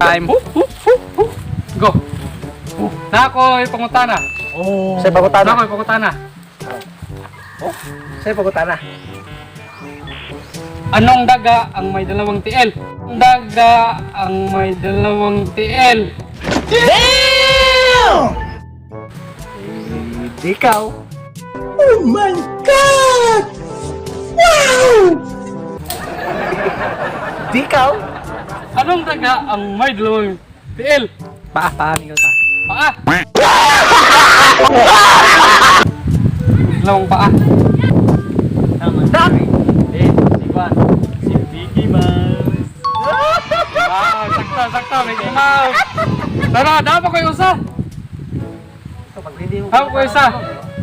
Time. Go. Naa ko'y pangutana. Oh. Sa pangutana. Naa ko'y pangutana. Sa pangutana. Anong daga ang may dalawang tiil? Daga ang may dalawang tiil. Ikaw. Oh my God! Wow! Dikaw. Anong daga ang may dalawang tiil? Paa, paa, ikaw pa. Paa. Dalawang paa. Duck! Eh, si Juan. Si Mickey Mouse. Wow, sakto, sakto. Mickey Mouse. Tara, dapat ko yung usa. Pag hindi mo Dapat ko yung isa.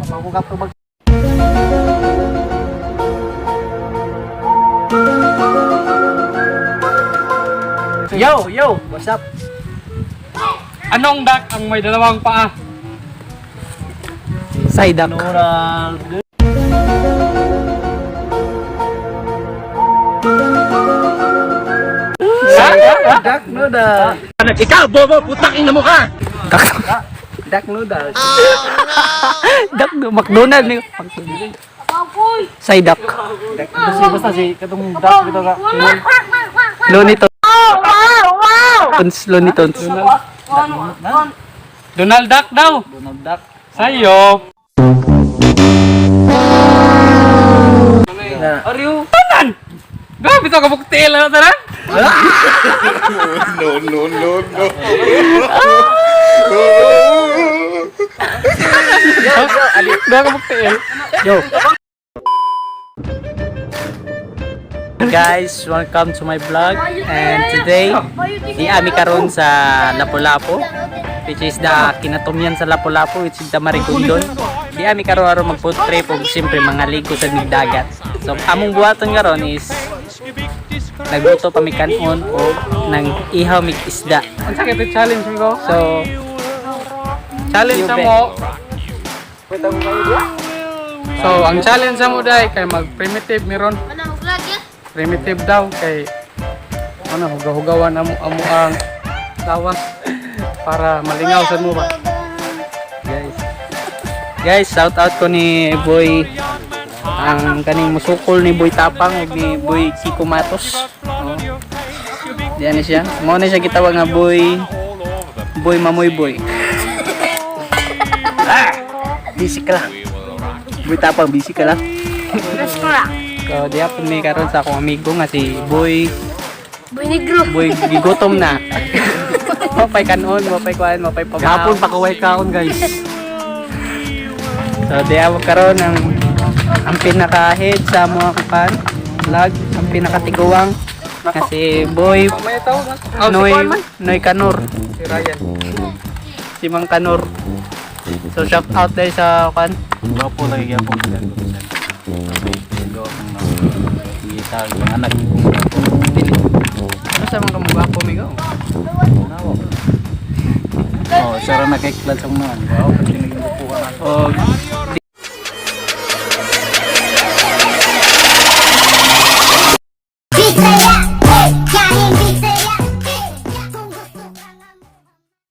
Mapamukap to mag. Yo, yo, what's up? Anong duck ang may dalawang paa? Side duck. Donald. Duck noodle. Ikaw, bobo, putang ina mo ka! Duck noodle. Duck McDonald ni. Side duck. Basta, basta si katong duck dito ka. Looney Tunes. Looney Tunes. Donald Duck daw. Donald Duck. Sa'yo. Na. Are you? Tanan! Grabe ito, kabuktiil na tanan. No, no, no, no. Grabe kabuktiil. Yo. Guys, welcome to my vlog. And today, di ami karon sa Lapu-Lapu, which is the kinatumyan sa Lapu-Lapu, which is the Marigondon. Di ami karon aron mag food trip ug siyempre mga ligo sa dagat. So, among buhaton karon is nagluto pa mi kanon o nang ihaw mig isda. Ang sakit yung challenge mo. So, Challenge sa mo. So, ang challenge sa mo dai kay mag-primitive meron. Primitive daw kay ano hugaw-hugawan amo amo ang lawas para malingaw sa mo ba. Guys. Guys, shout out ko ni Boy ang kaning musukol ni Boy Tapang ug ni Boy Kiko Matos. Oh. Diyan ni siya. Mao na siya gitawag nga Boy Boy Mamoy Boy. Ah! Busy ka lang. Boy Tapang, busy ka lang. So diha pud mi karon sa akong amigo nga si Boy Boy Negro. Boy gigutom na. Mapay kanon, mapay kuan, mapay pamaw. Gapon pa kuway kaon, guys. So diha mo karon ang pinaka-head sa mga kuan vlog, ang pinakatiguang nga si Boy May tao man. Oh, si Noy Juan man. Noy Kanor. Si Ryan. Si Mang Kanor. So shout out dahil sa kan. Gwapo lagi gyapon. Gita ang anak. Basta man kamugwapo migo. Oh, sara na kay klats ang man. Wow, kasi naging bukuha na. O